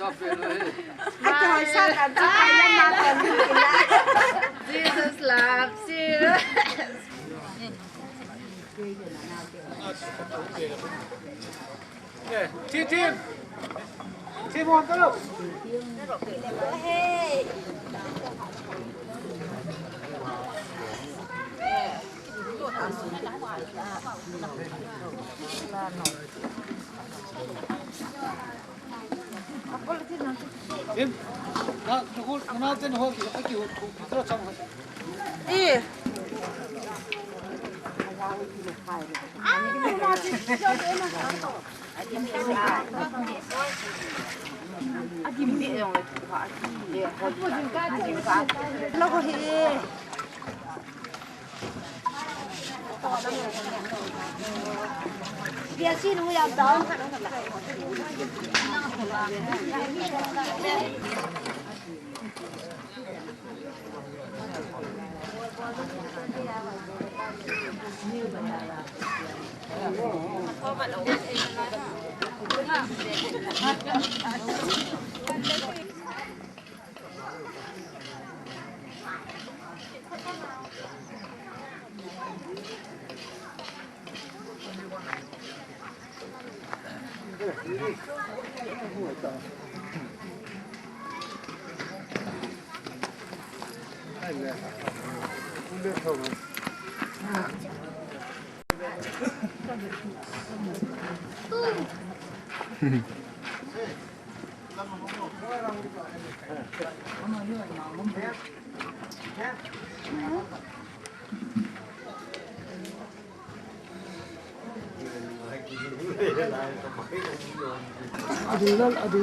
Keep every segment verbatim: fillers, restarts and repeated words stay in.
Smile. Jesus loves you. Team, team. Team on, go.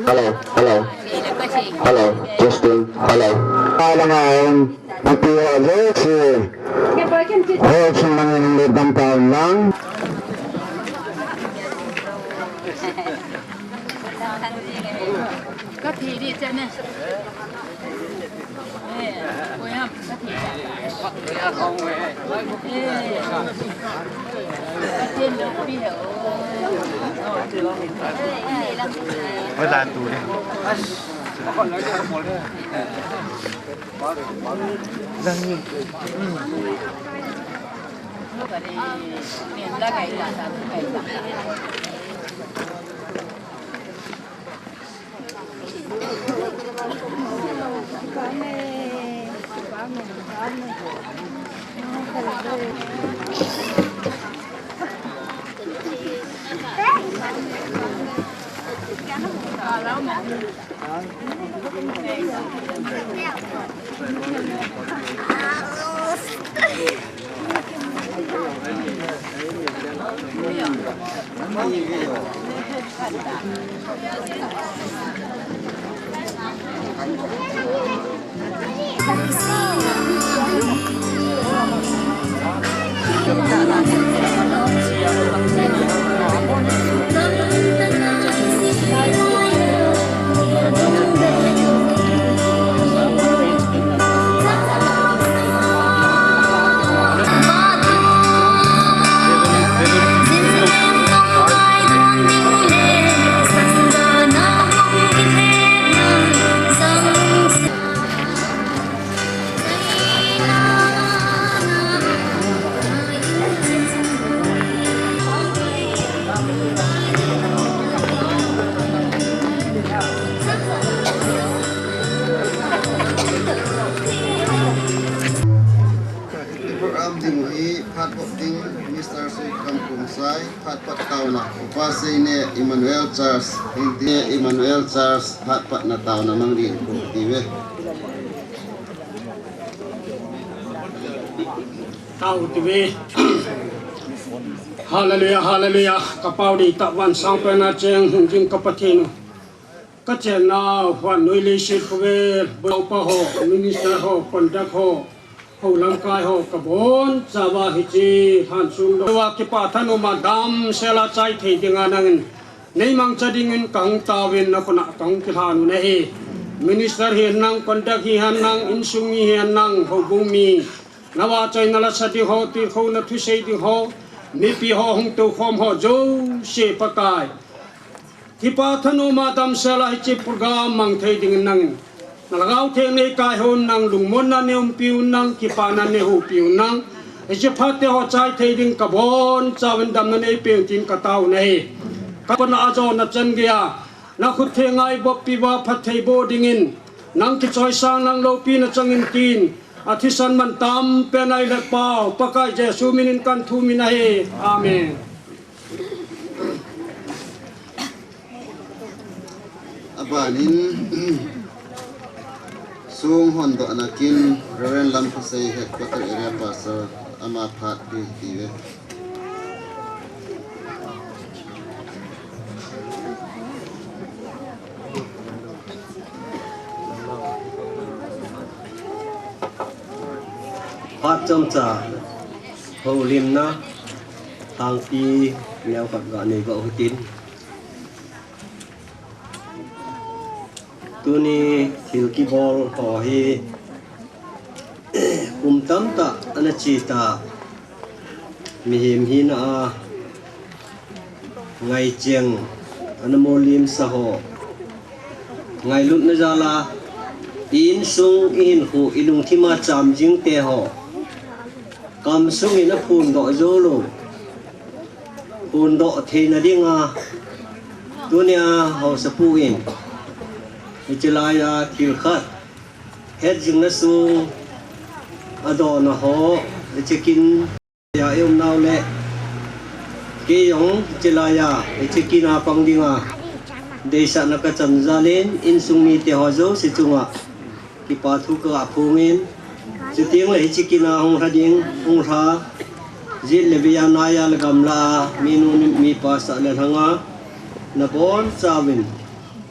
Hello, hello. Hello, testing, hello. Alang alang, ang pia, Josie. Josie, mangin, dam pa lang. Ka thi di chen ne. Eh, ko ya ka thi. Eh. Ka chen lo pi he o. Wala tu de. Lang ni. Program ding hi phat bok ding Mister Sui Kam Kum Sai, phat pat tauna, Upa Seine Emmanuel Church, Hindi Emmanuel Church, phat pat na tauna mang ding ko ti ve. Tau ti ve. Hallelujah, hallelujah. Ka pau di ta van sang pe na cheng hung jing ka Pathen u. Ka chenna huan noi leiset khovel, bula upa ho, minister ho, conduct ho, ho lamkai ho, ka bonchauva hiche han sung lo a kipa thanop a damsel a chai thei dinga nangin nei mangcha dingin ka hung tauvin, na khut a ka hung kilhan u ahi. Minister hihen lang, conduct hihen lang, insung mi hihen lang, houbung mi, na vahchoina la sa ding ho, tilkhouna thusei ding ho, mipi ho hung toukhom ho jouse Pakai. Kipa thanoma damsela hiche program mang thei dingin nangin nalhagao theng neikaihon nang, lungmonna neumpiu nang, kipana neihupiu nang. Hiche phat teho chai thei ding kabonchauvin damna neipeu tin katao nahi. Kapana ajona chan geiya nakhut theng ngai boppi uva phatthei boh dingin, nang kichoisang nang loupina changin tin, athisan man tampen ahilepau Pakai Jesu minin kanthum in ahi. Amen. Abanin, song hondohna kin Reverend Lamphasei, Headquarter Area Pastor, ama phat pe ti ve. Phat chomcha houlimna thangpi neokhat ga nei ga hitin. Tuni thil kibol ho hi kum tamtah ana cheta, mihem hina a ngaicheng ana mollimsa ho, ngailutna jala insung, ihinkho, ilungthima cham jing teho, kamsungin aphondoh joulou, phondoh theina dinga tunia haosapu in hiche laiya thil khat, hetjingna song adona ho, hiche kin a iumnau le, kei jong hiche laiya hiche kin a pang dinga deisahna kachan jalin, insung mite ho jouse chunga kipa thu kaga phongin, chutengle hiche kin a hung lha ding, hung lha, jet le veiya, naiya le gamlaa, minu mipa sah le lhanga nabonchauvin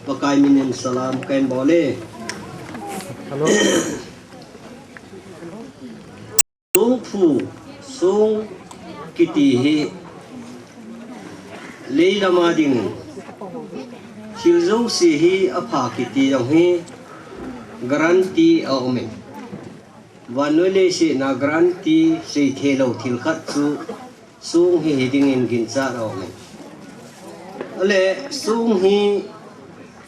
Pakai minin salam kahin bol e. Songphu, song kiti hi leilama dingin thil jouse hi apha kiti jong hi guarantee aumin, vannoi leiset a guarantee seithei lou thil khat chu song hi hidingin ginchat aumin. Ale song hi,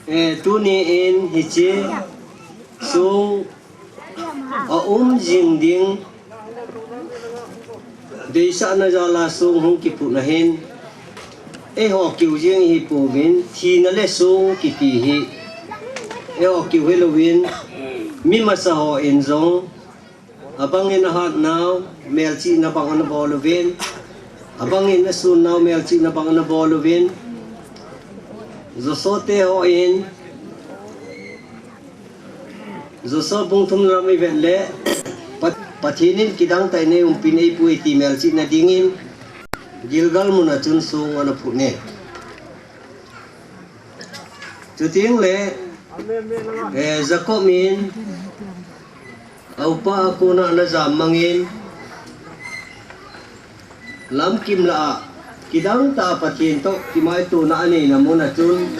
eh, tuni in hiche song aum jing ding, deisahna jala song hung kiphutna hin eiho kiu jeng ihipouvin, thina le song kiti hi eiho kiu hilouvin, mi masa hon jong abangin ahatnau melchihna bang ana bol uvin, abangin asunnau melchihna bang ana bol uvin, Joshua te hon, Joshua bung thum lam ivet le, Pat-, Pathen in kidangtah in eiumpin eipui ti melchihna dingin Gilgal muna chun song ana phut e. Chutengle, eh, Jacob in aupa a kona ana jammangin, lamkim lah a kidangtah a Pathen toh kimaitona aneina muna chun,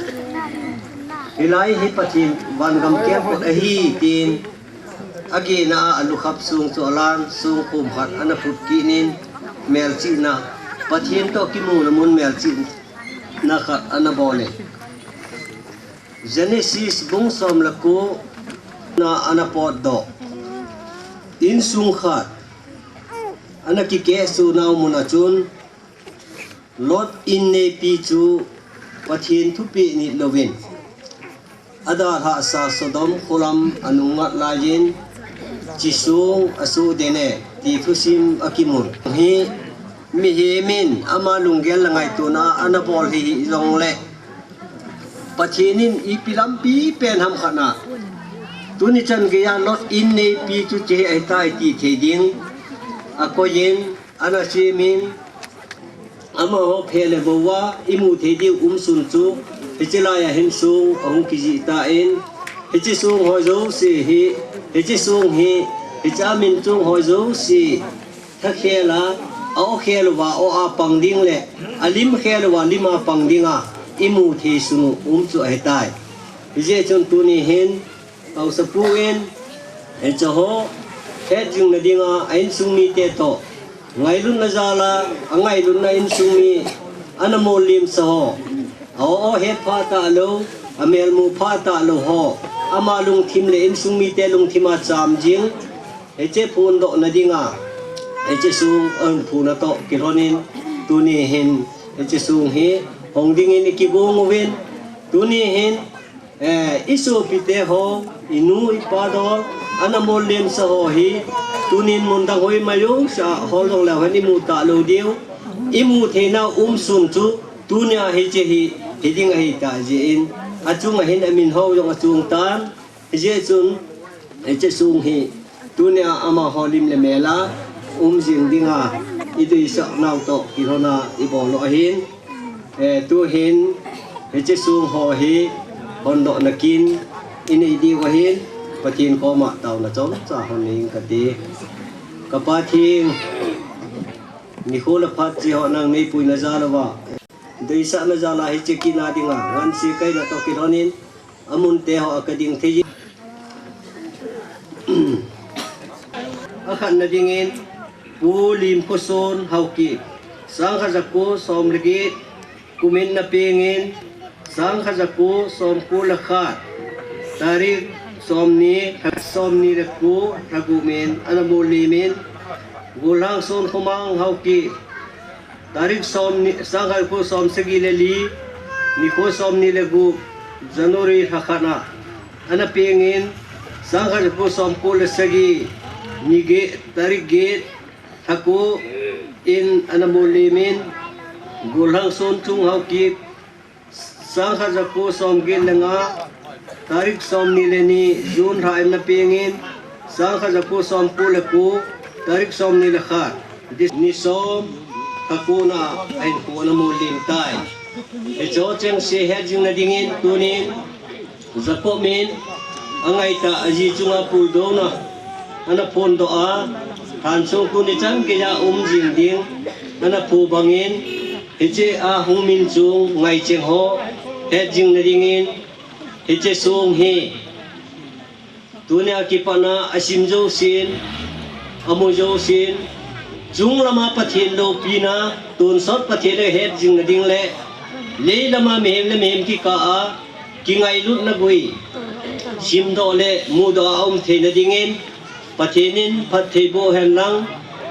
hilai hi Pathen vangam kelkot ahi tin, agena a alukhap song chu alan, song khom khat ana phut kit in, melchihna, Pathen toh kimuna mun melchihna khat ana bol e. Genesis bung som le ko na ana potdoh, insung khat ana kikehsohnau muna chun, Lot inneipi chu Pathen thupeh nit louvin, adalhahsa Sodom kholam anungngat laiyin, chi song asoh den e ti thusim akimun hi, mihem in ama lunggel le ngaitona ana bol hi hijongle, Pathen in ipi lampi pen ham khat a, tuni chan geiya Lot inneipi chu hiche ahitai ti thei ding akoiyin, ana semin, amaho phe le vouva imu thei diu umsun chu, hiche laiya hin song ahung kijih tan, hiche song ho jouse hi, hiche song hi, hiche a min chong ho jouse, thakhel a, a-o khel uva o a pang ding le, alim khel uva lim a pang dinga imu thei sung u um chu ahitai. Hijeh chun tuni hin, haosapu in, hiche ho hetjingna dinga a insung mite toh, ngailutna jala, angailutna insung mi ana mollimsa ho, Aw, aw, het pha talou, amel mu pha talou ho, ama lungthim le insung mite lungthim a cham jing, hiche phondoh na dinga, hiche song, ahin phon natoh kilhonin, tuni hin, hiche song hi, hong dingin ikigong uvin, tuni hin, Eh, isopite ho, inu ipa dol, ana molem sa ho hi, tunin mun dang hoi mayo sa hol dong leu hen imu talou diu, imu theina um sun chu, tunia hiche hi, hiding ahi ta jeh in, achunga hin amin ho jong achung tan, hijeh chun, hiche song hi, Tunia amaho lim le mel a um jing dinga, ideisah nau toh kilhona ibol u ahin. Eh, tuhin, hiche song ho hi, hondoh na kin, inei diu ahin, Pathen koma taona chomcha hon nei ing kati. Ka Pathen, nikho le phat chi ho nang neipui na jal uva. Deisah na jal a hiche kit na dinga, ngansi kaina toh kilhonin, amun te ho a kading thei. Akhat na dingin, Pu Limkhoson Haokip, sangkhat jako som le get, kumin na pengin, sangkhat jako som ko le khat, tarik som ni, som ni le ko, lha gup in, ana molem in, Golhang Sonkhomang Haokip, Tarik som ni, sangkhat jako som sagi le li, nikho som ni le gup, January lha khat na. Ana pengin, sangkhat jako som ko le sagi, ni get, tarik get, lha ko in ana molem in, Golhang Sonchung Haokip, Sangkhat jako som get le nga, tarik som ni le ni, June lha in na pengin, sangkhat jako som ko le ko, tarik som ni le khat. Ni som, lha ko na, ahin ko na molem tai. Hicho cheng se het jing na dingin, tunin, Jakob in, angaita aji chunga puldouna, ana phondoh a, thansung tuni chan keija um jing ding, ana phu bangin, Hiche a hung min chung ngaicheng ho, het jing na dingin, hiche song hi. Tunia kipana asim jousen, amu jousen, chung lama Pathen loupina, tonsot Pathen le het jing na ding le, lei lama mihem le mihem kikah a, kingailutna gui, simdoh le mudoh a um thei na dingin, Pathen in phatthei boh hen lang,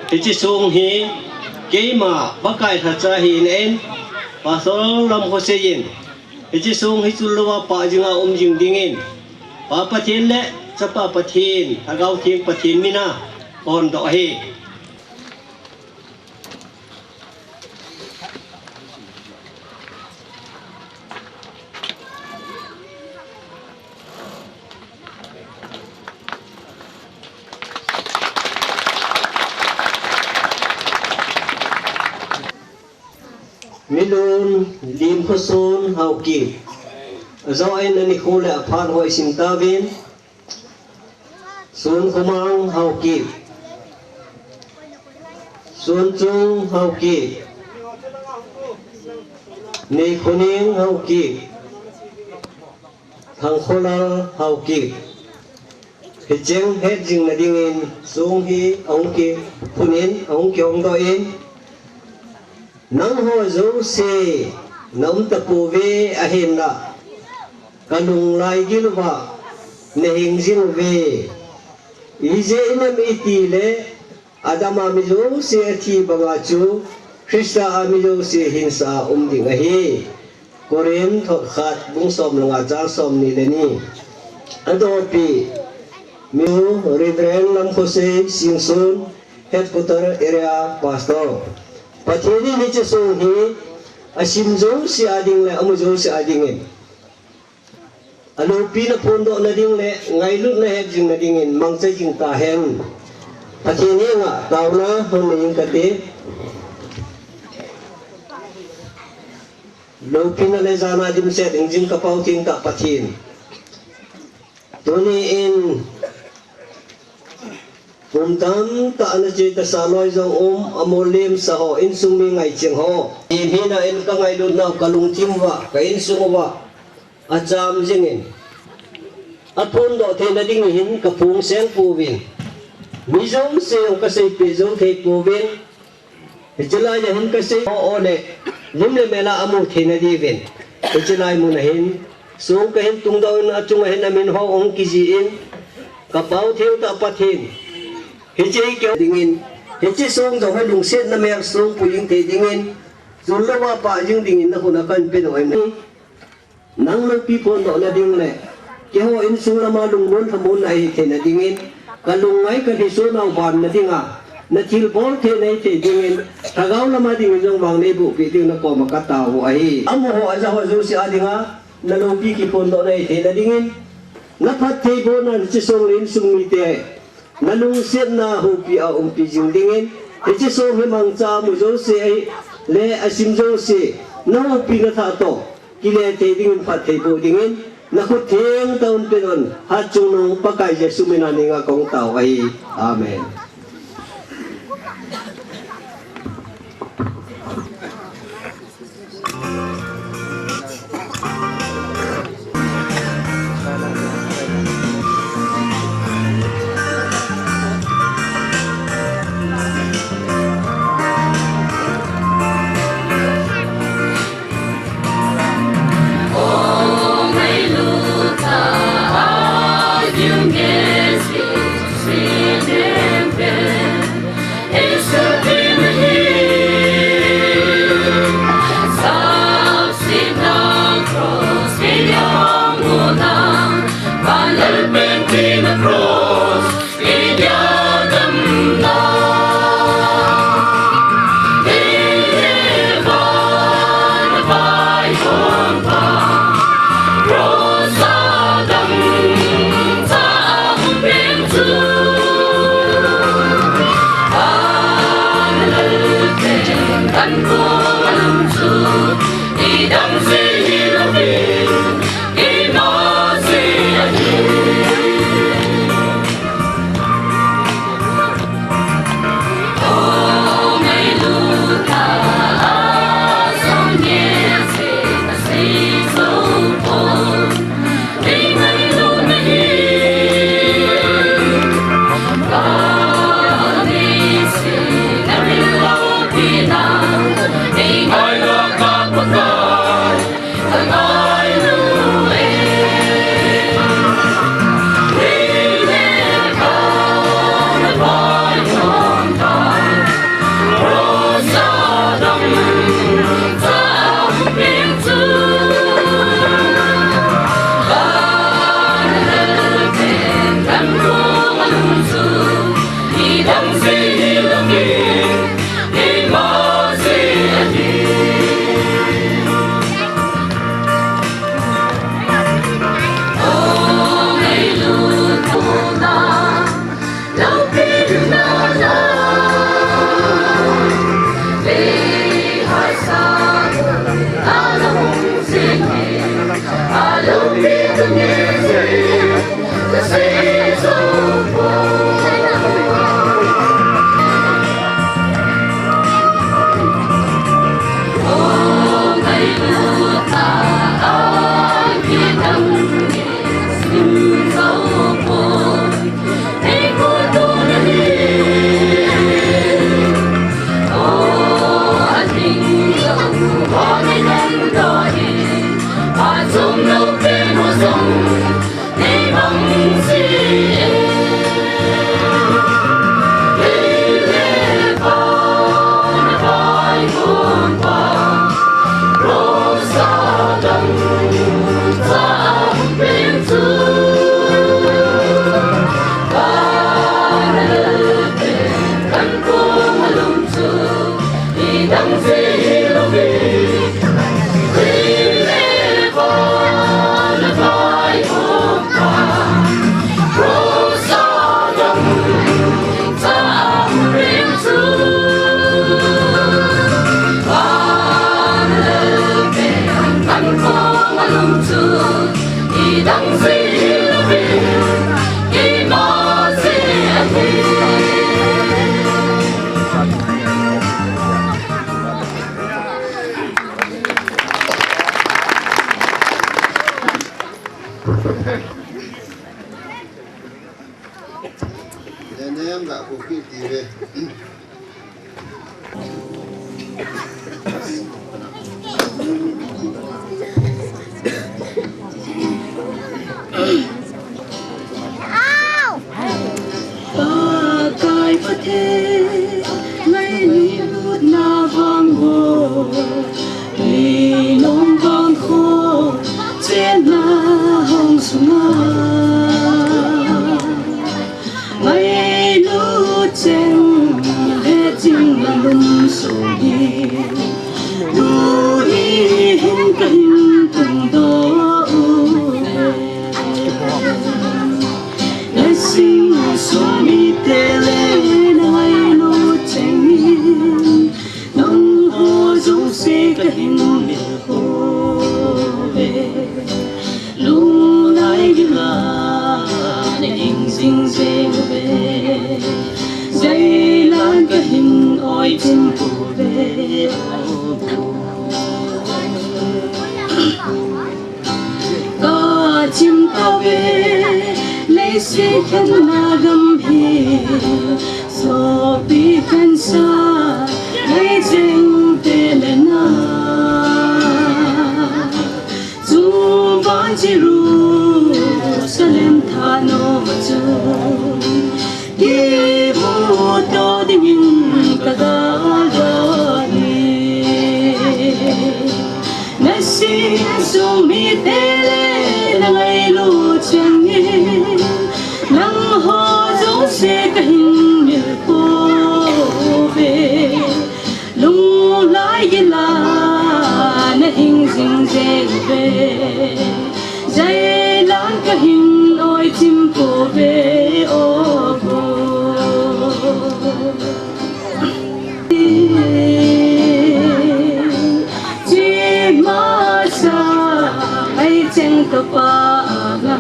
hiche song hi, keima Pakai lhacha hi in en, Pastor Lamkhosei in, hiche song hi chul louva pah jinga um jing dingin, Pa Pathen le, Chapa Pathen, Lhagao Theng Pathen mina, hondoh ahi. Milun Limkhoson Haokip. Ajo in anikho le aphat ho isim tauvin. Sonkhomang Haokip. Sonchung Haokip. Neikhoning Haokip. Thangkholal Haokip. Hicheng het jing na dingin song hi ahung kiphun in, ahung kihongdoh in. Nangho jouse, na um tapouve ahinla, ka lunglai gil uva, na hing jing uve. Ijeh inem itile, Adam a mi jouse athi banga chu, Christa a mi jouse hinsa a um ding ahi. Korinth thot khat bung som le nga chang som ni le ni. Adopi, miu Reverend Lamkhosei Singson, Headquarter Area Pastor. Pathen in hiche song hi asim jouse a ding le amu jouse a dingin, aloupina phondoh na ding le ngailutna het jing na dingin mangcha jing tahen. Pathen henga taona hon nei ing kate. Loupina le jana dimset hing jing kapau thengtah Pathen. Tuni in, kum tamtah ana chetasa loi jong um, amolem sa ho, insung mi ngaicheng ho. Hina in ka ngailutnau, ka lungthim uva, ka insung uva, acham jingin. Aphondoh theina ding hin ka phung seng pouvin. Mi jouse jong ka seipeh jou thei pouvin. Hiche laiya hin kasei o, o le, lim le mel a amu theina diuvin. Hiche lai mun ahin, song kahin tungdoh in achung ahin amin ho hung kijih in, kapao thengtah Pathen. Hiche hi kei dingin, hiche song jong hi lungsetna mel song pui jing thei dingin, chun louva pah jing dingin nakhut a kahin pedoh ahi. Nang loupi phondohna ding le, keiho insung lama lungmon lhamonna ahi theina dingin, kalung ngai kalhiso nau banna dinga, nathilbol thei nahi thei dingin, lhagao lama dingin jong vang neibohpeh dingin nakoma katao u ahi. Amaho ajaho jouse a dinga, naloupi kiphondohna ahi theina dingin, naphattheibohna hiche song le insung mite nalungsetna houpi a umpi jing dingin, hiche song hi mangcha amu jouse ahi, le asim jouse, nahoupina thah toh, kile thei dingin phattheiboh dingin, nakhut thengtah un pedoh un, hatchungnung Pakai Jesu mina neinga kahung tao ahi. Amen. Pathen, ngailutna vang ho, lungdong vang ho, chenna hung sunga. Ngailut cheng, hetching na lum sung hi, tuni hin kahin tungdoh uve. Nasing sung mite le na ngailut cheng in, nangho jouse kahin milkhoh uve. Lunglai gila nahing jing jeng uve. Jailan kahin oichim pouve. Kachim tauve, leiset khenna gam hi, sopi khensa, lei cheng te le na. Chuvang Jerusalem thanom chu, kimuto dingin kadalhan e. Nasing sung mite le na ngailut cheng in, nangho jouse kahin milkhoh uve. Lunglai gila nahing jing jeng uve. Jailan kahin oichim pouve o Gol. Chimasa ai cheng to pa na.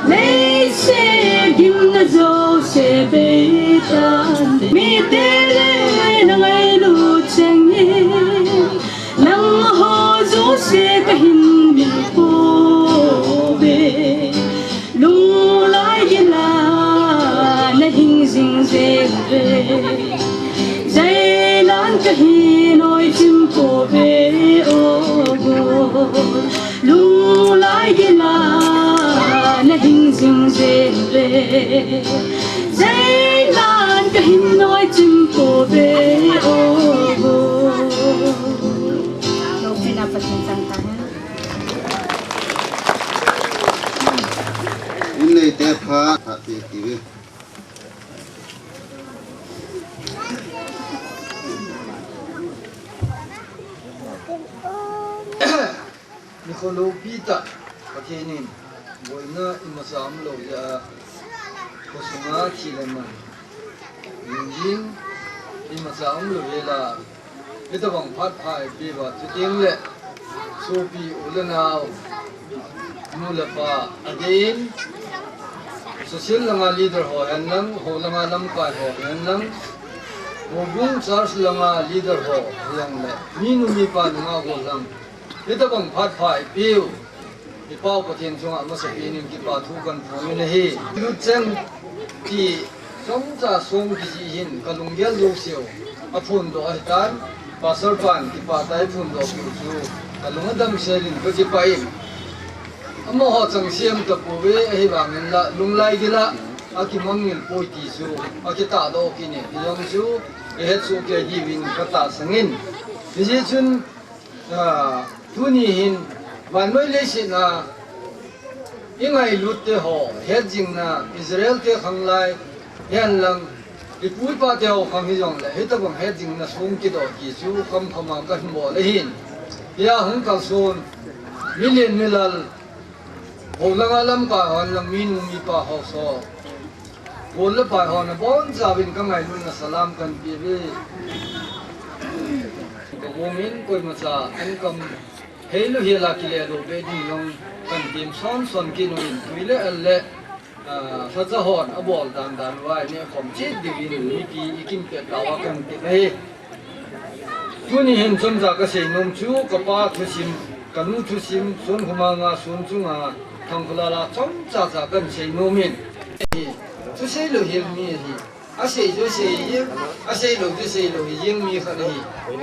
Leiset gimna jouse bei tan. Mite le na ngailut cheng in, nangho jouse kahin milkhoh uve. Lunglai gila nahing jing jeng uve. Jailan kahin oichim pouve o Gol. Lunglai gila nahing jing jeng uve. Jailan kahin oichim pouve o Gol. Loupina Pathen chang tahen. Inneite pha, pha ti ti ve. Nikho loupi tah, Pathen in boina imacha umlou jeh a, khosunga thi le man lunggim imacha umlou jeh a, hitabang phat pha eipeh uva, chuteng le sopi u le nao, nu le pa, adeh in social langa leader ho hen lang, hou langa lamkai ho hen lang, houbung church langa leader ho hen lang le, minu mipa nungah gollhang, hitabang phat pha eipeh u, i Pa u Pathen chunga masapen in kipa thu kahin phong in ahi. Lut cheng ti chomcha song kijih hin kalunggel jouseu aphondoh ahitan, Pastor pan kipah tah in phondoh peh u chu kalung adam sel in kakipah in. Amaho changsem tapouve, ahivangin la lunglai gila akimangngil poi ti chu akitahdoh kit in, hijong chu ihet soh kei diuvin katahsan in. Hijeh chun, ah, tuni hin vannoi leiset a ingailut te ho hetjingna, Israel te khanglai hen lang, ipu ipa te ho khang hijongle hitabang hetjingna song kidoh ti chu khamkhama kahin bol ahin. Hia hung kalson, milen milal, hou langa lamkai ho hen lang, minu mipa ho so, gol le pai hon abonchauvin kangailutna salam kahin peh uve. Kagomin koimacha ankam heilou hel a kile lou be ding jong kahin tem son son kit uvin, tui le al le, ah, lhacha hon abol dan dan uva inehkhom chet diuvin mipi ikimpeh tauva kahin tem ahi. Tuni hin chomcha kaseinom chu kapa thusim, kanu thusim, Sonkhomanga, Sonchunga, Thangkholala chomcha cha kahin seinom in. Thusei lou hel mi ahi. Asei chu sei jeng, aseilou chu seilou hi jeng mi khat ahi.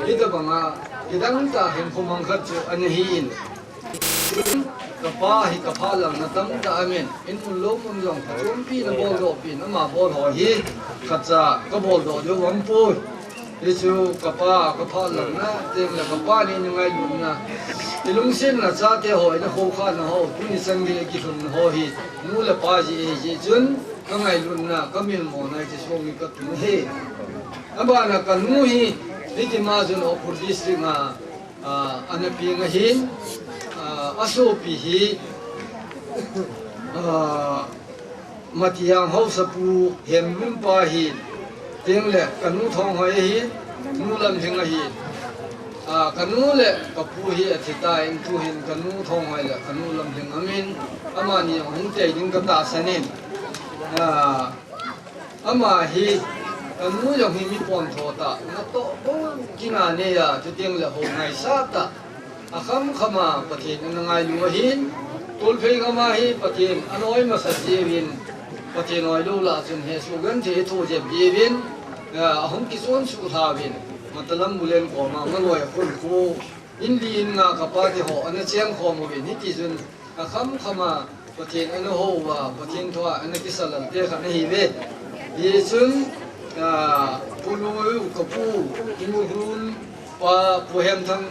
Hitabanga kidang tah hinkho mang khat chu ana hi in. Kapa hi kapha langna tamtah amin, in mun lou mun jong kachompi na boldoh pin, ama bol ho hi khatcha kabol doh diu aum poi. Hichu kapa kapha langna, tengle kapa ni ngailutna, ilungsetna chate ho, ina khoukhana ho, tuni chan gei kilhunna ho hi nu le pa jeh ahi jeh chun, kangailutna, kamilmona hi chu song hi katum ahi. Abana kanu hi, hitima chun Ukhrul district a, a, ana peng ahin, a, asopi hi, a, Matiang Haosapu Hemlun pa ahin, tengle kanu Thonghoi ahin, nu Lamlhing ahin. A, kanu le kapu hi athi tan, tuhin kanu Thonghoi le kanu Lamlhing amin, amani ahung tei ding katahsan in. A, Ama hi, kanu jong hi mi pontho tah, natoh bou kina neiya, chuteng le hou ngaisah tah, akhamkhama Pathen ana ngailu ahin, Tolphei gama hi Pathen ana oi masa jiuvin, Pathen oilou lah chun hesoh genthei athoh jep jiuvin, a, ahung kichonsuh lhauvin, Matalam Bulen koma Maloi khun khu, in li in nga kapa te ho ana cheng khom uvin, hitichun, akhamkhama Pathen ana houva, Pathen thua ana kisalal te khat ahiuve. Hichun, a, Pu Lui, kapu, Pu Hun, pa, Pu Hemthang,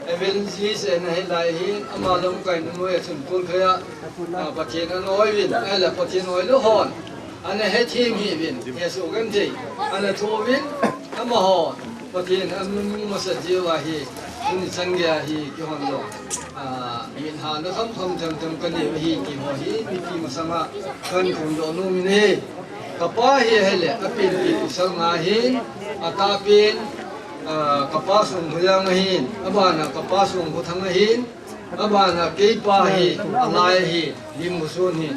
Evangelist ana hilai hin, ama lamkai na noi a chun Tolphei a, a, Pathen ana oiuvin, ahile Pathen oilou hon, ana hethem hih uvin, hesoh genthei ana thouvin, amaho, Pathen ana nung masa jiu ahi, tuni chan geiya hi, keihon jong, a, min hana khamkham themthem kanei u ahi, ti ho hi, mipi masanga kahin phongdoh nom in ahi. Kapa hi ahile, apenpi pasal nga ahin, atahpen, a, kapa Songkholjang ahin, abana kapa Songkhothang ahin, abana keipa hi, alai hi, Limbusun hi.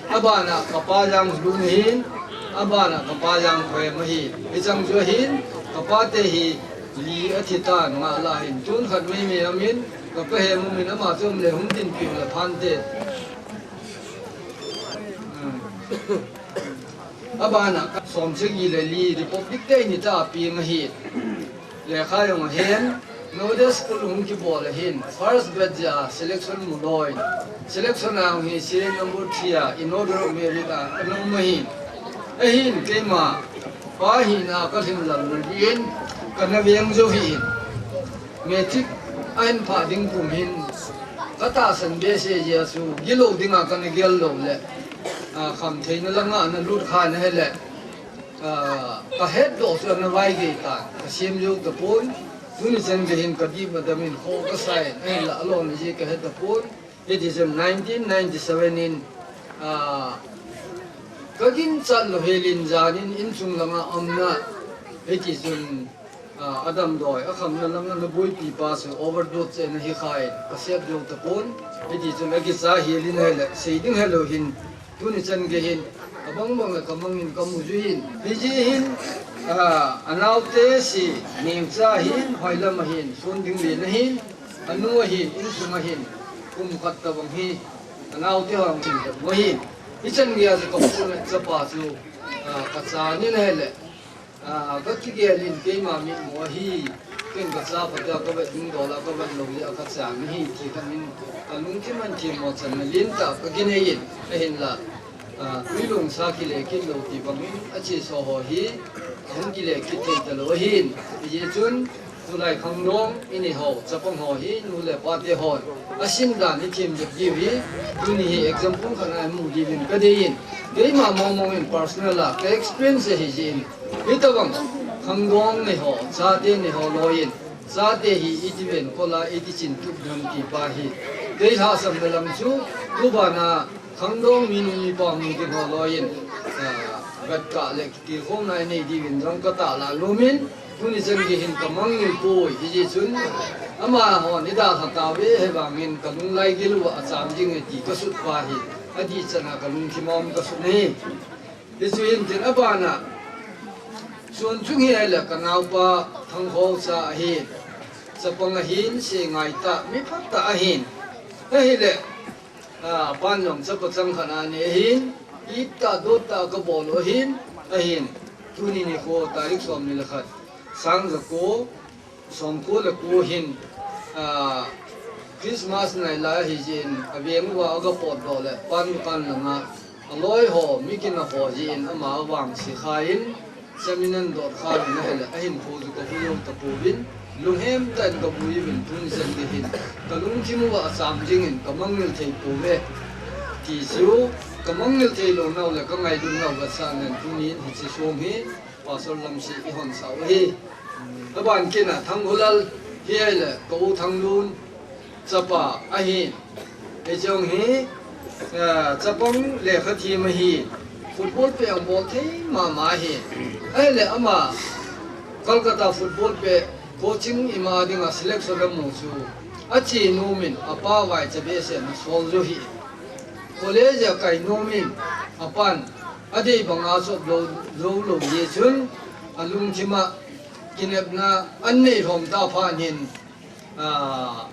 Abana kapa Jangkholun ahin, abana kapa Jangkhoem ahi. Hicheng chu ahin, kapa te hi li athi tan, nga lah hin, tun khat meimei amin, kapa Hem amin, ama chu um le hung dinpiu le phante. Abana, somsagi le li, Republic Day ni tah a peng ahi. Lekha jong ahen, Navodaya School hung kibol ahin, first batch a selection mu loi. Selection a hung hi serial number three a, inaugural merit a, ana um ahin. Ahin, keima, pa hina kalhin lal na din, kana veng jou hih in. Matric ahin phah ding kum hin, katahsan behseh jeh a chu, gilou dinga kana gel lou le, a, khamtheina langa ana lut kha na hile, a, kahetdoh chu ana vaigei tan, kasem jou tapon, tuni chan gei hin kadip adam in kho kasa in, ahinla alona jeh kahe tapon, hitichun nineteen ninety-seven in, a, kaginchat lou helin janin insung langa umna, hitichun, a, adamdoi, akhamna langa ana boipi pa chu overdose cheh in ahi khan, kasem jou tapon, hitichun akicha helin ahile, sei ding helou hin, tuni chan gei hin, abang bang le kamangin kamu jui in, hijeh hin, a, anaote chu, nengcha ahin, hoilam ahin, son ding len ahin, anu ahin, insung ahin, kum khat tabang hi, anaote ho ahin, ahin. Hichan geiya chu kapu le chapa chu, a, kacha ni ahile, a, kakigel in keima mitmu ahi, ken kacha phat a kavet ding dol a kavet lou jeh a kacha ahi, ti khat in, kalungthim a themmo channa lentah kakinei in, ahinla, a, twi lungsa kile kit lou ti bangin, acheso ho hi, ahung kile kit thei talou ahin, hijeh chun, tulai khangdong inei ho, chapang ho hi, nu le pa te hon, asin dan ithem jep diu hi, tuni hi example khat a imu diuvin kadei in, keima mong mong in personal a, ka experience ahi jeh in, hitobang, khangdong nei ho, chate nei ho loi in, chate hi iti venkol a, iti chin tup ding ham ti pa hi, kei lhahsamna lam chu, tubana, khangdong minu mipa mu ding ho loi in, a, vetkah le kitilkhouna inei diuvin jong katahlang nom in, tuni chan gei hin kamangngil poi, hijeh chun, amahon idalha tauve, ahivangin kalunglai gil uva acham ding e ti kasut pa hi, adih chan a kalungthim a um kasut ahi. Hichu hin tin abana, Chonchung hi ahile kanaopa Thangkhosa ahin, chapang ahin, sengai tah, mi phatah ahin, ahile, a, apan jong chapa changkhat anei ahin, ittah dottah kabol u ahin, ahin, tuni nikho tarik somni le khat, sang jako, somko le ko hin, a, Christmas nai lai hi jin, aveng uva aga potdoh le, pan dukan langa aloi ho, mi kina ho jin, ama avangse khan, seminan dot khan na hele, ahin phu ju ka phu jong tapouvin, lunghem tah in ka pui uvin, tun jan ding hin, ka lungthim uva acham dingin, ka mangngil thei pouve. Ti chu, ka mangngil thei lou nau le, ka ngailut nau ka sa nen, tunin hiche song hi, Pastor Lamsi i hon sau hi. Aban kina Thangkhulal hi ahile, ka u Thanglun, chapa ahi. Hiche hi, eh, chapang lekha thiem ahi. Football pet a bol thei mama ahi. Ahile ama Kolkata football pet coaching ima dinga selection amu chu ache nom in apa vaicha behseh in asol jo hi. College a kai nom in apan adei banga chop lou, lou lou jeh chun alungthim a kinepna anei lhom ta phat in, ah,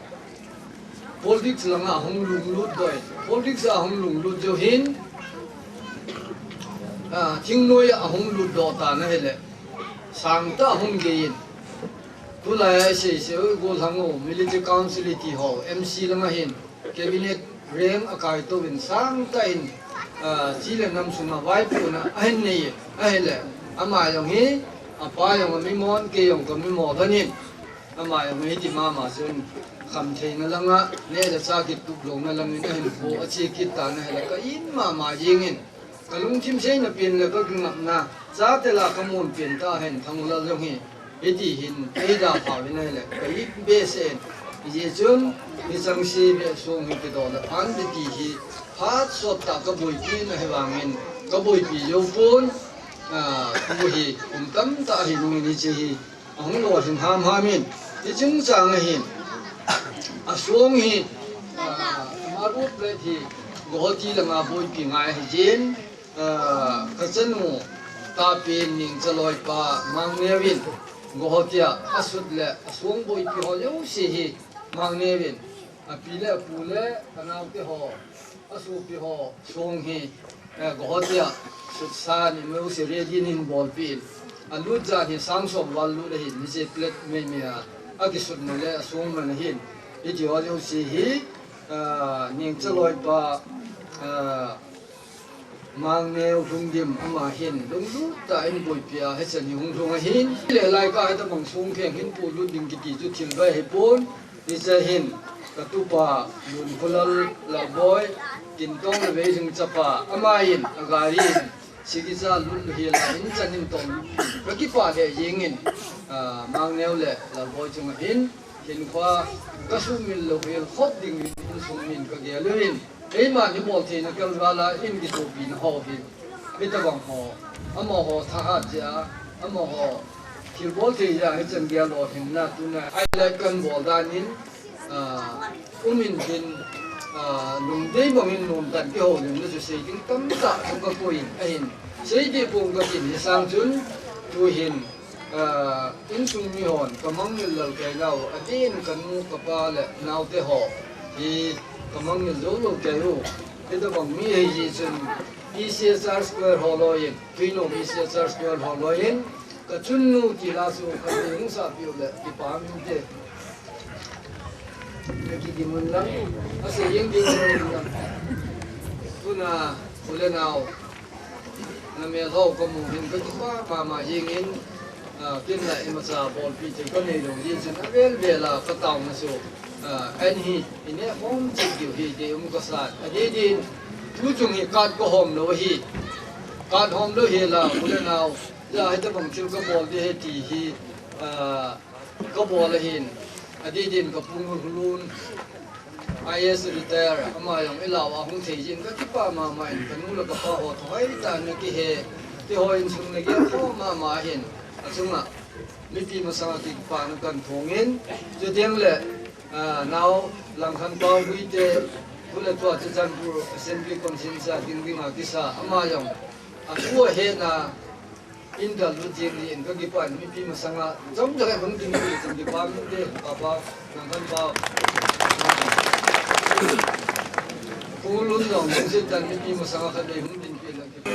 politics langa ahung lunglut doh in, politics a ahung lunglut jo hin, ah, thingnoi a ahung lutdoh tan ahile, sangtah ahung gei in, tulai a i seisei u, Gollhang u, Military Council i ti ho, M C langa hin, Cabinet rank akai touvin sangtah in, ah, chi le nam sunga vaipohna ahin nei in, ahile, ama jong hi, apa jong amimon, kei jong kamimo lhon in, ama jong hi hiti mama chun, khamtheina langa, neh le chah kitup louna langin ahin phu, ache kit tan ahile, ka it mama jeng in, ka lungthim seina pen le ka kingapna, chate lah a ka mun pen tah ahin Thangkhulal jong hi, hiti hin, eidalhah uvin ahile, ka it behseh in, hijeh chun, hicheng se beh song hi kidoh le phan ding ti hi, phat sot tah ka boipi in ahivangin, ka boipi jou pon, ah, tu hi, kum tamtah ahi nungin hiche hi, ahung lolhing hamham in, hiche chungchang ahin, asong hi, ah, Marut Plate hi, Guwahati langa boipi ngai ahi jin, ah, ka chanu, Tapen Nengcha loipa, Mangneo in, Guwahati a, asut le, asong boipi ho jouse hi, Mangneo in, api le, apu le, anaote ho, asopi ho, song hi, eh, Guwahati a, sutsa ni meu se ready nin bolpi in. Alut jan hi sang som val lut ahin, hiche plate meimei a, akisutna le, asong man ahin. Hiti ho jouse hi, eh, Nengcha loipa, eh, Mangneo Lhungdim ama hin, lunglut tah in boipi a, hichan hi hung lhung ahin. Le lai ka hitabang song pheng hin polut ding kiti chu thil bai hipon. Hiche hin, ka tupa, Lunkhulal Lalboi, Kintong le Veijing chapa, ama in, agari in, sigicha lut hel a, in chan in tong, ka kipah lheh jeng in, ah, Mangneo le Lalboi chunga hin, hinkho, ka sumil lou hel khop ding in, insung min ka gel uvin, Keima ni bol theina kalvala in kitopina ho hi. Hitabang ho. Amaho thahat jeh a, amaho thil bol thei jeh a, hichan gei a lolhinna tuna. Highlight kan bol dan in, ah, um in tin, ah, lungdei bang in nomtah in kihoulimna chu sei ding tamtah chu kakoi in ahin. Sei ding pong katin hi sang chun, tuhin, Ah, insung mihon, ka mangngil lalkai nau, adeh in ka nu, ka pa le naote ho, hi ka mangngil jou lou kei u. Hitabang mi hei ji chun, E C H R Square ho loi in, Tuilom E C H R Square ho loi in, ka chunnu ti la chu, ka hung sah piu le, kipah mite. Ka kidim un lang, asei jeng ding un lang. Tuna, u le nao, Na mel ho ka mu hin ka kipah mama jeng in, ah, ken la imacha bolpi thei ka nei lou jeh chun avel vel a ka taona chu, ah, an hi i neh khom cheh diu hi ti um ka sa. Adeh din, tu chung hi card ka hom lou hi. Card hom lou hi la, u le nao, ja hitabang thil ka bol ding ahi ti hi, ah, Ka bol ahin, adeh din ka pu Ngulhulun, I A S retire, ama jong i lau a hung thei jin ka kipah mama in, ka nu le ka pa ho thahoi tah in na kihe, kihoi insung na gel kho mama ahin, achunga mipi masanga kipana kan phong in, chuteng le, ah, nao Langkhanpao Guite, tu le tua Churachandpur Assembly Constituency a ding dinga kisa, ama jong, athu ahetna, In dal lut jeng in ka kipah in mipi masanga, jom jong hung ding pi, jom kipah mite, papa, Langkhanpao. Kong lun jong, jong jin tan mipi masanga khatvei hung ding pi lang kipah.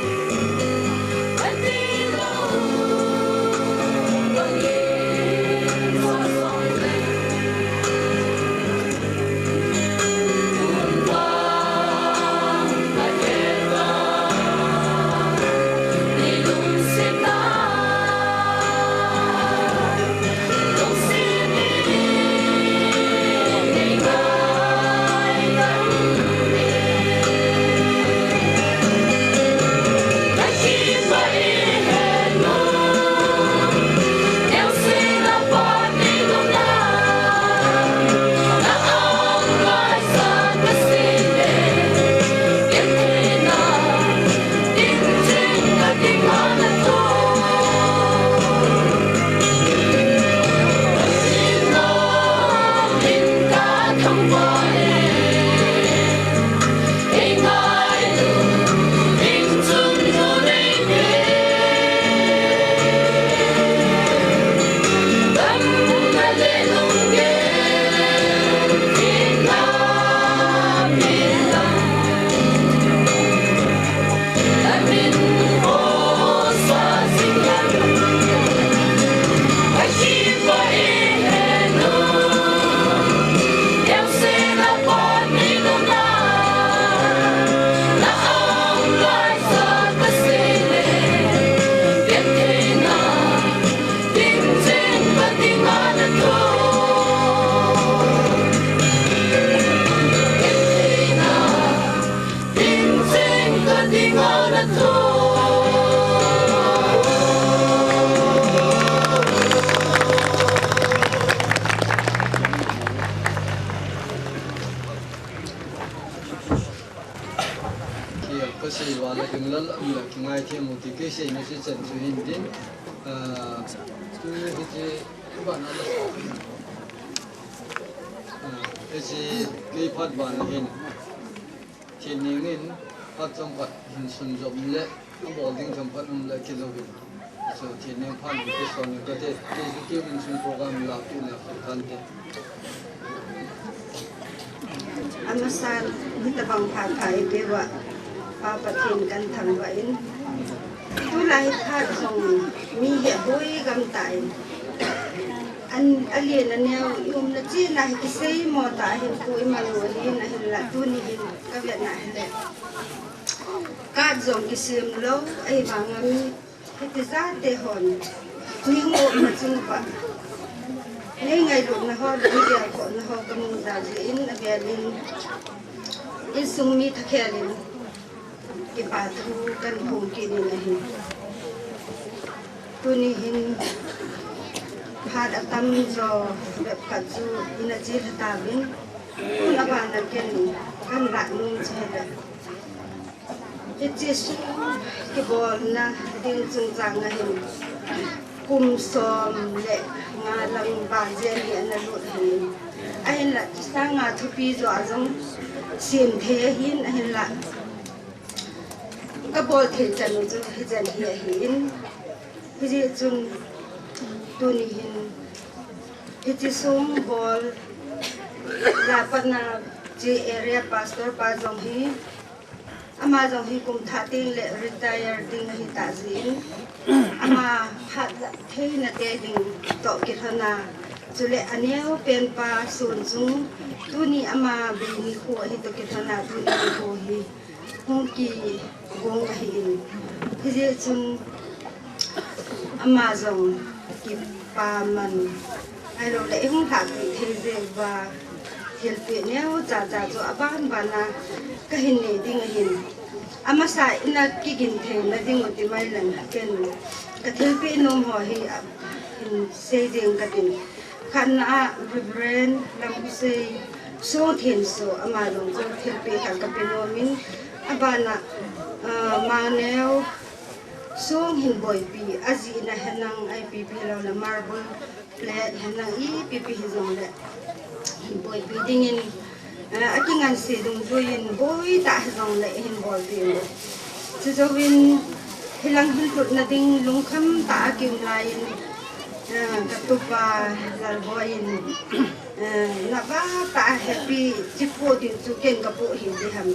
Ten chu hin tin, ah, tu hi ti ban a la sa. Ah, e si kei phat ban hin. Thilneng in phat chom phat hin sunjom le, abol ding chom phat um le kilou in. So thilneng phat in kison in kate, kei chu kei min sun program la tu na khan te. Amasan, hitabang phat pha i pe uva, Pa Pathen kan thangvah in. Tulai hi phat jong mi hi aboi gam tan. An, alen aneo, i umna chihna hi kisei mo ta hin pu i man u ahin, ahinla tuni hin ka vetna hile. Card jong kisem lou, ahivanga mi hiti jat te hon. Nei hung umna chung uva. Nei ngailutna ho, nei gelkhohna ho ka mu jeh in avel in. Insung mi thakhel in. Kipa thu kan phong kit in ahi. Tuni hin phat atam jo bep khat chu ina chil tauvin. Tun abana ken kan lah nom chu hile. Hiche sung kibolna ding chungchang a hin kum som le nga lang val jen hi ana lut ahin. Ahinla, sang nga thupi jo a jong sem thei ahin, ahinla. Ka bol thei chan u chu hichan hi ahin. Hijeh chun tuni hin hiche sung bol la patna chu area pastor pa jong hi, ama jong hi kum thah teng le retire ding ahi ta jeh in, ama phat la theina te ding toh kilhon a, chule aneo pen pa sun chung tuni ama bei nikho ahi toh kilhon a tuni nikho hi hung kigong ahin. Hijeh chun ama jong kipa man. Ahilou le, i hung lhahpeh thei jeh uva thilpeh neo cha cha chu aban ban a ka hin nei ding ahin. Amasa ina kigin theina ding u ti mai lang ken ka thilpeh nom ho hi a, hin sei ding ka tin. Khatna a Reverend Lamsei Songthenso ama jong chu thilpeh khat ka pe nom in, abana, ah, Mangneo Song hin boipi, ajihna henlang ipi pi lou le marble plate henlang ipi pi hijong le hin boipi ding in, ah, akinganse dungjui in boi tah hijong le hin bolpi u. Chujouvin hilang hin lhutna ding lungkham tah a kium lai in, ah, ka tupa Lalboi in, ah, na va tah a hepi chipo ding chu ken ka po hi di ham.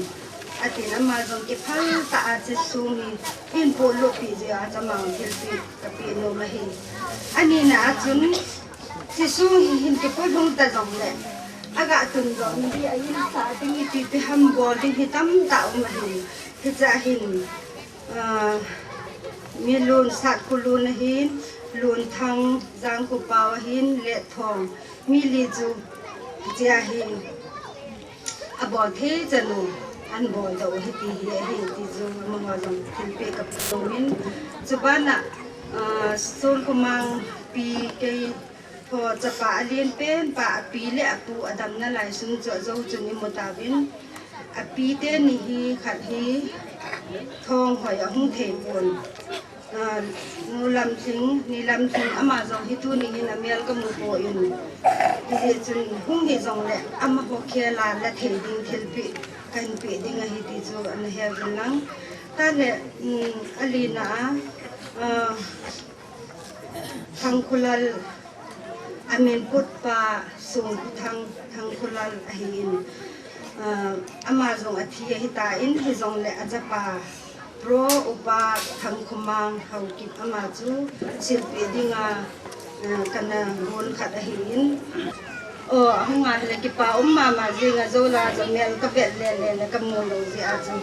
Atin ama jong kiphal tah a hiche sung hi hin po lupeh jeh a chu ama jong thilpeh ka pe nom ahi. Anina a chun hiche sung hi hin kipo lhung ta jong le, aga tun jong hi a in sa ding ipi ipi ham bol ding hi tamtah um ahin. Hiche a hin, ah, Milun, Satkhulun ahin, Lunthang, Jangkhopao ahin, Letthong, mi li chu hiche a hin abol thei chan u, an bol doh u hiti hi ahi ti chu amaho jong thilpeh ka pe nom in, chubana, ah, Sonkhomang pi keiho chapa alen pen pa api le apu adamna lai sung chu ajou chun imu tauvin, api teni hi khat hi Thonghoi ahung thei pon. Ah, Nu Lamlhing, Ni Lamlhing ama jong hi tuni hin amel ka mu poi. Hijeh chun hung hijong le amaho khel a la thei ding thilpeh kahin peh ding ahi ti chu ana he uvin lang. Tale, um, alina a, ah, Thangkhulal, amin put pa Songkhuthang, Thangkhulal ahin, ah, ama jong athi ahi tan, hijong le achapa Pro Upa Thangkhomang Haokip ama chu silpeh dinga, ah, kana gon khat ahin. O, ahung a hile kipa um mama jing a, jou la jong mel ka vet le le le ka mu lou jeh a chu.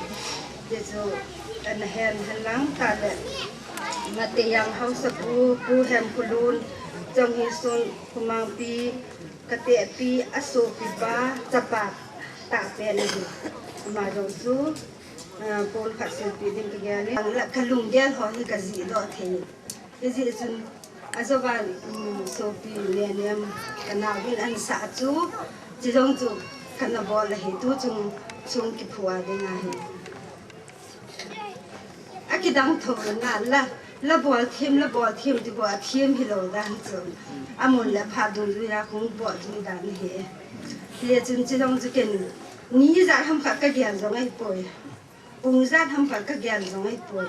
Ti chu ana hen hen lang tale. Mateyang Haosapu, Pu Hemkholun, jong hi Sonkhomang pi, ka tepi, asopipa, chapa, tah pen ahi. Ama jong chu, ah, pon khat silpeh ding ka gel in. Ang la ka lunggel ho hi ka jih doh thei. Hijeh chun, ajou va, um, sopi Nenem ka nau hin an sah chu, chi jong chu kana bol ahi, tu chung, chung kiphu a ding ahi. Akidang tho na la, La bol thim, la bol thim, ti bol thim hilou dan chu. Amun le phat dungjuia kong bol thim dan ahi. Hichun chujong chu ken ni ijat ham khat kagel jong ahipoi. Pung ijat ham khat kagel jong ahipoi.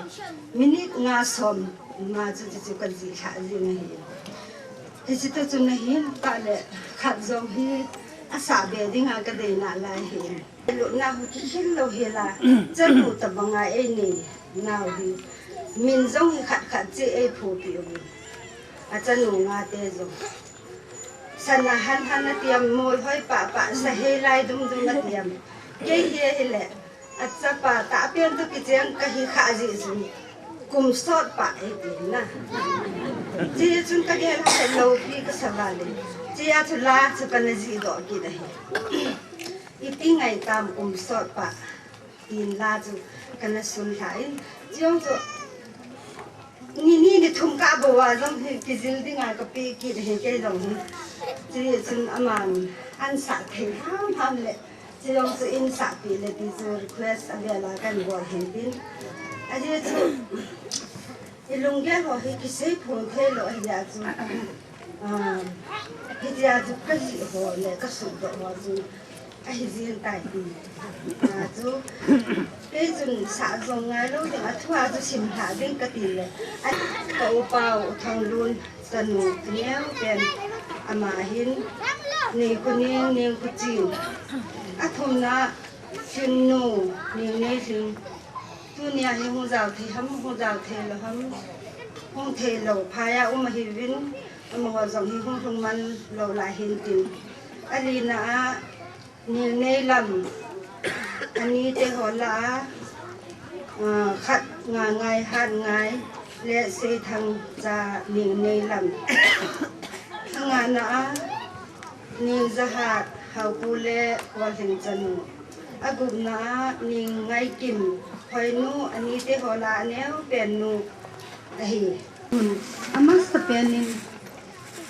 Minute nga som ma chu, chu, chu kajih lhah jing ahi. Hiche toh chun ahin, tah le khat jong hi asah be dinga kadei nalai ahi. Lutna hu kikhel lou hela, chanu tabanga einei nau hi. Min jong hi khat khat cheh eiphopi uvin. Achanu nga te jong. Sana han han atiam, mol hoi pah pah, sa hei lai dum dum atiam. Kei hi ahile, achapa tahpen toh kicheng kahi kha jeh chun. Kum sot pah eiti na. Chuchun kagel lhah lou pi kasa vale. Chua chu la chu kana jih doh kit ahi. Iti ngai tam kum sot pah. Tin la chu kana sun lhah in. Chujong chu ni ni ni thum kabol a jong hi kijil dinga kape kit ahi kei jong hi. Chuchun aman ansah thei ham ham le. Chujong chu insahpi le ti chu request avel a kahin bol ahin tin. Ajeh chu ilunggel ho hi kisei phon thei lou ahi a chu. Ah, hitia chu kajih ho le kasuhdoh ho chu ahi jeng tai ti. Ah, chu kei chun sah jong ngai lou ding, athua chu sim lhah ding kati le. Ka upa u Thanglun chanu neo pen ama hin Ningkhoning, Ningkhoching. Athumna Chunnu, Ningneilhing. Tunia hi hung jao thei ham, hung jao thei lou ham. Hung thei lou phai a um ahiuvin, amaho jong hi hung lhung man lou lai hin tin. Alina a, Ningneilam, ani te ho lah a, ah, khat Ngangai, Hatngai, le Seithang cha Ningneilam. Angana a, Ningjahat, Haopu le Kolhing chanu. Agupna a, Ningnaikim, Hoinu, ani te ho lah a neo pen nu ahi. Amasapen in,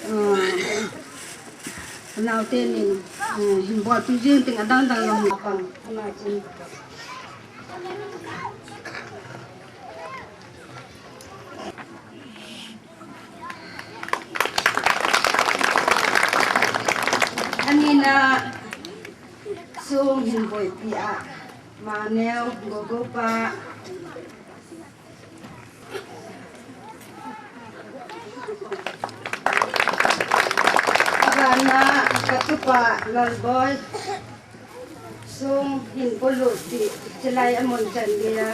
ah, naote nin, ah, hin bolpi jeng ting adang dang jong hi pang. Ama chun. Anina sung hin boipi a, Maneo, Gogopa, Abana katupa Lalboi, sung hin polut ti, chilai amun chan dia.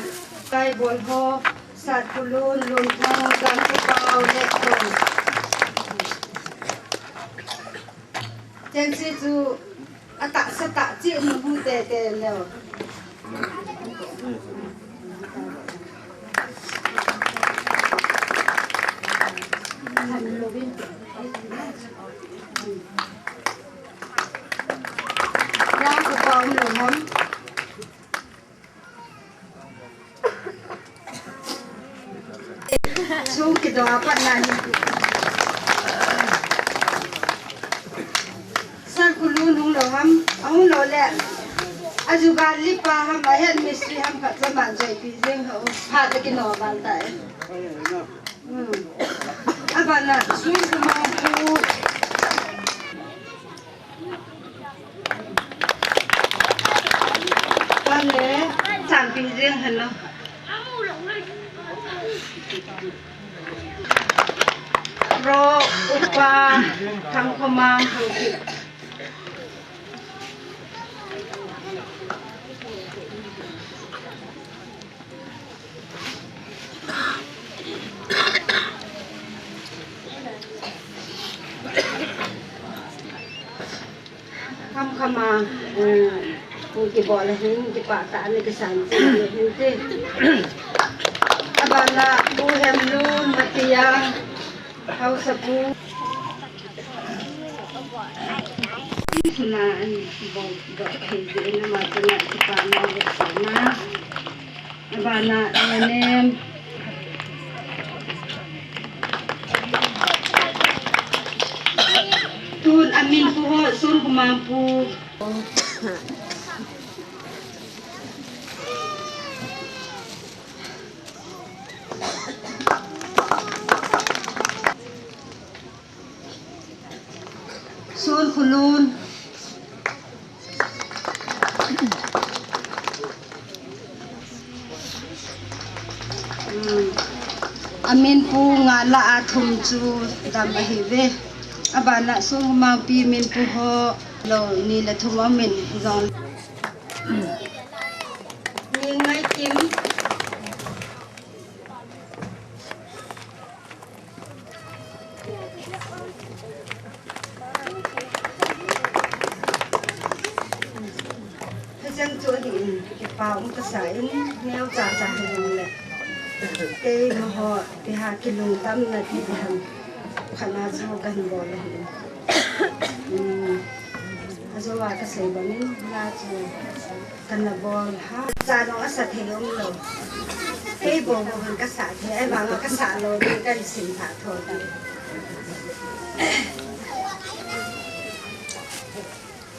Kai bol ho, Satkhulun, Lunthang, Gangtupao, Letkon. Chensi chu atahsa tah cheh nu hu tete leu. Yang ko pa um lou ham. Sung kidoh a pat na hi. Satkhulun hung lou ham, ahung lou le. Ajugal lipa ham, a head mistri ham khat cha man joipi jeng ho. Phat le kinom ban tai. Hmm. Abana sui kuma pu. Kale, chanpi jeng hen lo. Ro, upa, Thangkhomang, Thangkip. Kham kham a, eh, kibol a hin, kipah tah a ana kisan cheh hin te. Abana, Pu Hemlun, Matia, Haosapu. Suna an bol doh thei jeh in ama chunga kipana vetsahna. Abana A N M. Tun amin pu ho, Sun Kumang pu. Khulun. Amin pu nga lah a thum chu dam ahi ve. Abana sung mangpi min pu ho lo ni le thum amin jong. Ni ngai kim. Hijeng chu ahin, kipa um kasa in, neo cha cha hi jong le. Kei maho, kiha kilungdam na ti ham. Khana chu kan bol ahin. Um, ajo wa kasei bangin, la chu. Kana bol ha. Cha nong asa thei um lo. Kei bol bol kasa thei. Ai bang kasa lo ni kan sin pha tho ta.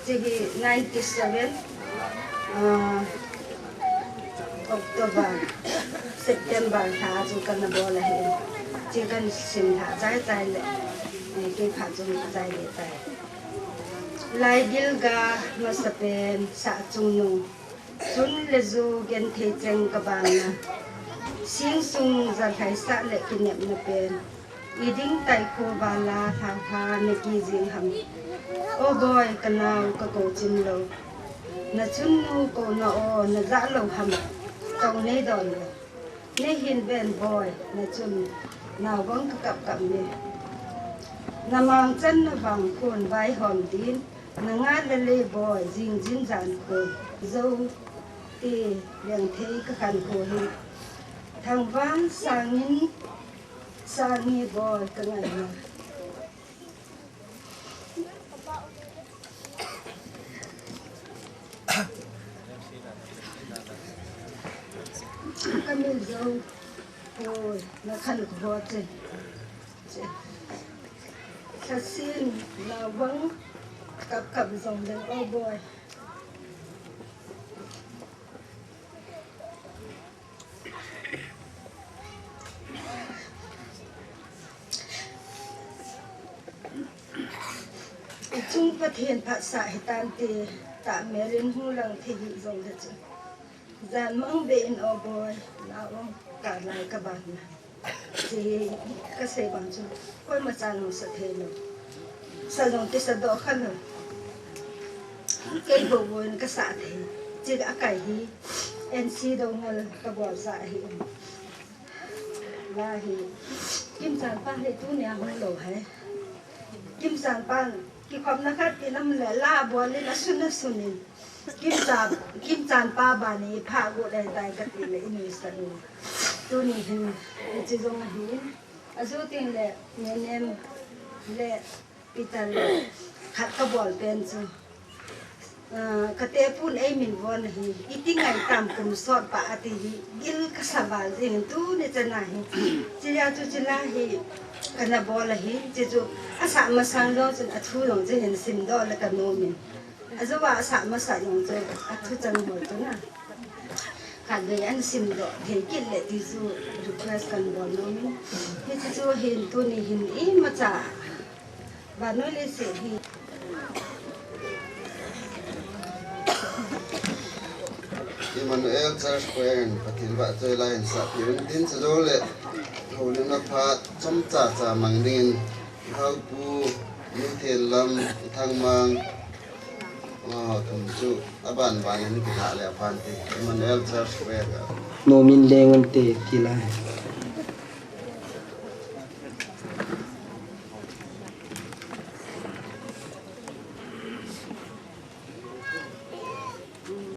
Chi hi ninety seven, ah, October, September tha chu kana bol ahi. Chi kan sin pha chai chai le. Eh, kei pha chung chai le chai. Lai gil ga masapen sa chung nung. Chun le ju genthei cheng ka bang na. Sing sung jalhai sah le kinepna pen. I ding tai kho vala tha tha na ki jing ham. O boy ka nau ka ko chim lo. Na chun nu ko na o na ja lo ham. Tong nei don lo. Nei hin ven boy na chun. Nau bang ka kap kap ne. Na mang chan na bang khun vai hom din. Na nga le le boy, jing jin jan ko, zo ti, leng thei ka khan ko hi. Thangvang sangin, sangi boy ka ngai na. Ka min zo, boy, na khan ko ho che. Sasin, lawang, kap kap zong leng, oh boy. Chung Pathen phat sa hitan te, ta melin hung lang thei hi zong le chu. Jan mang ve in, oh boy, lawang, ka lai ka ban na. Chi ka sei bang chu, koima chan hong sa thei lo. Sa jong kisa doh kha lo. Kei bou bou in ka sa thei. Chi a kai hi, N C do ngal ka bol sa hi. La hi, Kimchan pa hi tunia hung lo hai. Kimchan pa, kikhopna khat ti lam le la bol in a sun a sun in. Kimchan, Kimchan pa bani pha gu le dai ka ti le i nui sa nu. Tuni hin, i chi jong ahin. A ju ting le, Nenem le, Peter le, khat ka bol pen chu. Ah, ka te pun ei min von hi, i ti ngai tam kum sot pa a ti hi, gil ka sa val jing tuni chan a hi. Chi ya chu chi la hi, ka na bol ahi, chi chu a sa masang jong chun a thu jong chi hin sim doh le ka nom in. A jo a sa masa jong chu a thu chang bol chu na. Khatvei an sim doh thei kit le ti chu request kan bol nom in. Hiche chu hin tuni hin imacha vannoi leiset hi. Emmanuel Church Choir in Pathen vahchoi la in sahpi un tin, chujou le houlimna phat chomcha cha mang dingin, i Haupu, Nu Thenlam, i Thangmang, amaho thum chu aban ban in kithah le aphan te, Emmanuel Church Choir a. Nomin leng un te, ti lai.